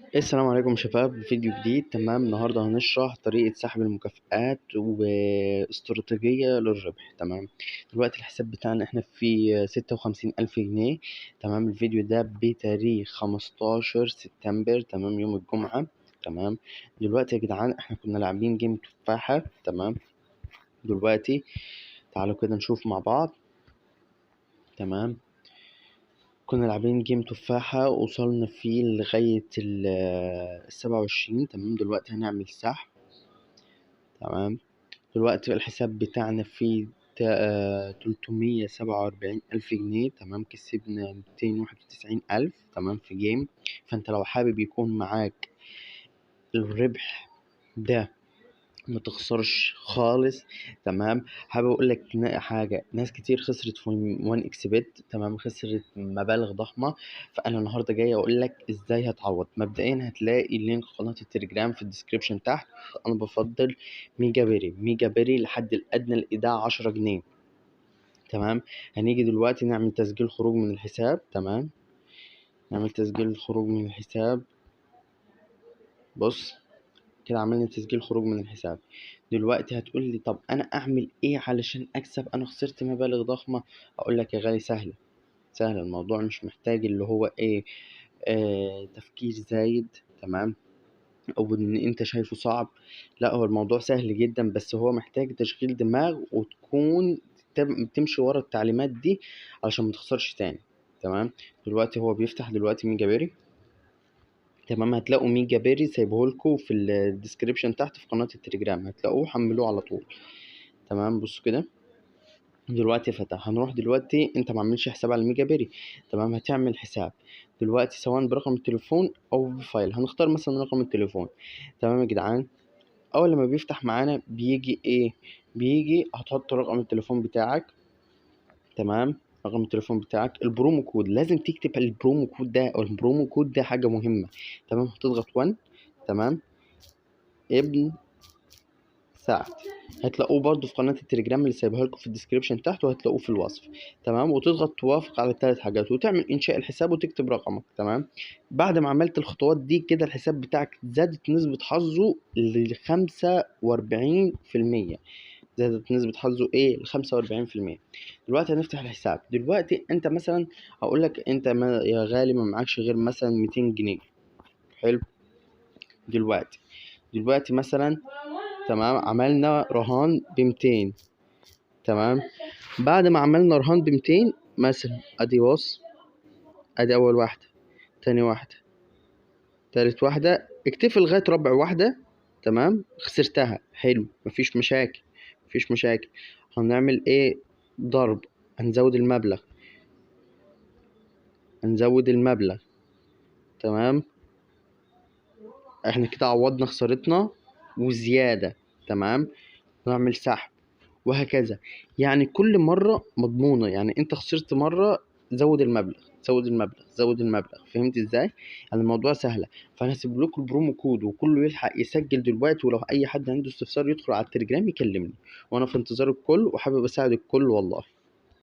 السلام عليكم شباب، فيديو جديد. تمام، النهارده هنشرح طريقة سحب المكافآت واستراتيجية للربح. تمام، دلوقتي الحساب بتاعنا احنا في 56,000 جنيه. تمام، الفيديو ده بتاريخ 15 سبتمبر، تمام، يوم الجمعة. تمام، دلوقتي يا جدعان احنا كنا لاعبين game تفاحة. تمام، دلوقتي تعالوا كده نشوف مع بعض. تمام، كنا لاعبين game تفاحة وصلنا فيه لغاية 27. تمام، دلوقتي هنعمل سحب. تمام، دلوقتي الحساب بتاعنا فيه 347,000 جنيه. تمام، كسبنا 291,000. تمام، في game. فانت لو حابب يكون معاك الربح ده ما تخسرش خالص. تمام، حابب اقول لك حاجة، ناس كتير خسرت في 1xBet. تمام، خسرت مبالغ ضخمة. فانا النهارده جاي اقول لك ازاي هتعوض. مبدئيا هتلاقي link قناة التليجرام في ال description تحت. انا بفضل ميجا بيري، ميجا بيري لحد الادنى الايداع 10 جنيه. تمام، هنيجي دلوقتي نعمل تسجيل خروج من الحساب. تمام، نعمل تسجيل خروج من الحساب. بص كده عملنا تسجيل خروج من الحساب. دلوقتي هتقول لي طب انا اعمل ايه علشان اكسب، انا خسرت مبالغ ضخمة. اقول لك يا غالي سهلة سهلة، الموضوع مش محتاج اللي هو ايه تفكير زايد. تمام، او ان انت شايفه صعب، لا هو الموضوع سهل جدا، بس هو محتاج تشغيل دماغ وتكون تمشي ورا التعليمات دي علشان ما تخسرش تاني. تمام، دلوقتي هو بيفتح دلوقتي ميجا بيري. تمام، هتلاقوا ميجا بيري سايبهولكوا في ال description تحت في قناة التليجرام، هتلاقوه حملوه على طول. تمام، بصوا كده دلوقتي فتح. هنروح دلوقتي، انت ما عملش حساب على الميجا بيري. تمام، هتعمل حساب دلوقتي سواء برقم التليفون او ب file. هنختار مثلا رقم التليفون. تمام يا جدعان، اول لما بيفتح معانا بيجي ايه، بيجي هتحط رقم التليفون بتاعك. تمام، رقم التليفون بتاعك، ال promo code، لازم تكتب ال promo code ده، او ال promo code ده حاجة مهمة. تمام، هتضغط 1. تمام، ابن سعد، هتلاقوه برضو في قناة التليجرام اللي سايبها لكم في ال description تحت، وهتلاقوه في الوصف. تمام، وتضغط توافق على الثلاث حاجات وتعمل انشاء الحساب وتكتب رقمك. تمام، بعد ما عملت الخطوات دي كده الحساب بتاعك زادت نسبة حظه ل 45%. زادت نسبة حظه ايه؟ ل 45%. دلوقتي هنفتح الحساب. دلوقتي انت مثلا هقول لك انت ما يا غالي ما معكش غير مثلا 200 جنيه. حلو، دلوقتي مثلا، تمام، عملنا رهان ب200. تمام، بعد ما عملنا رهان ب200 مثلا، ادي بص، ادي اول واحدة، تاني واحدة، تالت واحدة، اكتفي لغاية رابع واحدة. تمام، خسرتها، حلو، مفيش مشاكل، مفيش مشاكل. هنعمل ايه؟ ضرب، هنزود المبلغ، هنزود المبلغ. تمام، احنا كده عوضنا خسارتنا وزيادة. تمام، نعمل سحب وهكذا. يعني كل مرة مضمونة، يعني انت خسرت مرة زود المبلغ، زود المبلغ، زود المبلغ. فهمت ازاي؟ يعني الموضوع سهلة. فانا هسيب لكم ال promo code وكله يلحق يسجل دلوقتي، ولو اي حد عنده استفسار يدخل على التليجرام يكلمني، وانا في انتظار الكل وحابب اساعد الكل والله.